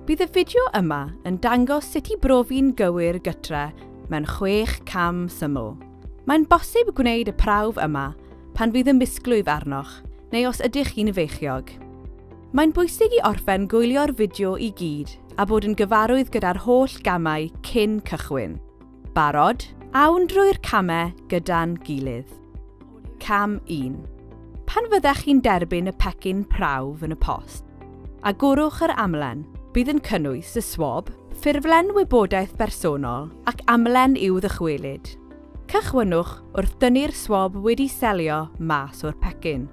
Bydd y fideo yma yn dangos sut i brofi'n gywir gytre mewn 6 cam syml. Mae'n bosib gwneud y prawf yma pan fydd y misglwyf arnoch neu os ydych chi'n feichiog. Mae'n bwysig i orffen gwylio'r fideo i gyd a bod yn gyfarwydd gyda'r holl gamau cyn cychwyn. Barod? Awn drwy'r camau gyda'n gilydd. Cam 1. Pan fyddech chi'n derbyn y pecyn prawf yn y post, agorwch yr amlen. Bydd yn cynnwys y swab, ffurflen wybodaeth bersonol ac amlen i'w ddychwelyd. Cychwynnwch wrth dynnu'r swab wedi selio mas o'r pecyn.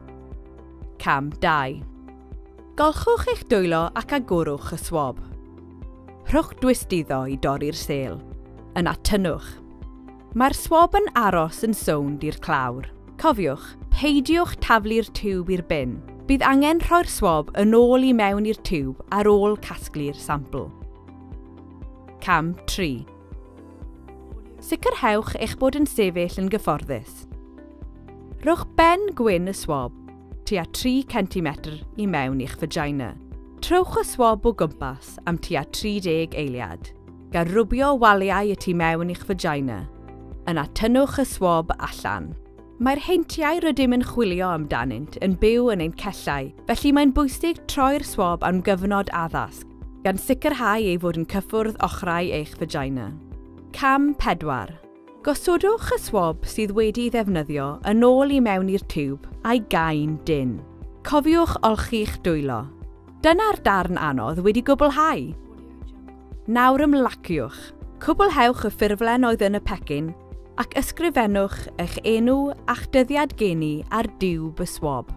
Cam 2. Golchwch eich dwylo ac agorwch y swab. Rhowch dwist iddo i dorri'r sêl. Yna tynnwch. Mae'r swab yn aros yn sownd i'r clawr. Cofiwch, peidiwch taflu'r tiwb i'r bin. Bydd angen rhoi'r swab yn ôl i mewn i'r tiwb ar ôl casglu'r sampl. Cam 3. Sicrhewch eich bod yn sefyll yn gyfforddus. Rhowch ben gwyn y swab tua 3 cm i mewn i'ch vagina. Trowch y swab o gwmpas am tua 30 eiliad, gan rwbio waliau y tu mewn i'ch vagina. Yna tynnwch y swab allan. Mae'r heintiau rydym yn chwilio amdanynt yn byw yn ein cellau, felly mae'n bwysig troi'r swab am gyfnod addas, gan sicrhau ei fod yn cyffwrdd ochrau eich vagina. Cam 4. Gosodwch y swab sydd wedi'i ddefnyddio yn ôl i mewn i'r tiwb a'i gau'n dynn. Cofiwch olchi'ch dwylo. Dyna'r darn anodd wedi gwblhau. Nawr ymlaciwch. Cwblhewch y ffurflen oedd yn y pecyn ac ysgrifennwch eich enw a'ch dyddiad geni ar diwb y swab.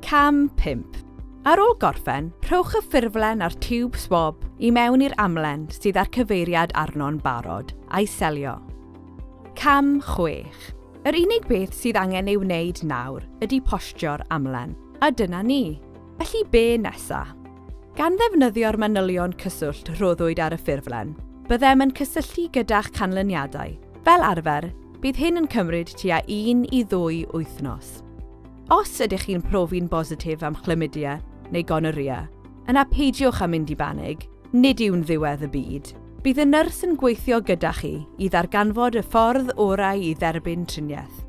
Cam 5. Ar ôl gorffen, rhowch y ffurflen a'r tiwb swab i mewn i'r amlen sydd â'r cyfeiriad arno'n barod a'i selio. Cam 6. Yr unig beth sydd angen ei wneud nawr ydy postio'r amlen. A dyna ni. Felly be nesa? Gan ddefnyddio'r manylion cyswllt rhoddwyd ar y ffurflen, byddem yn cysylltu gyda'ch canlyniadau. Fel arfer, bydd hyn yn cymryd tua 1 i 2 wythnos. Os ydych chi'n profi'n bositif am chlamydia neu gonorrhea, yna peidiwch â mynd i banig, nid yw'n ddiwedd y byd. Bydd y nyrs yn gweithio gyda chi i ddarganfod y ffordd orau i dderbyn triniaeth.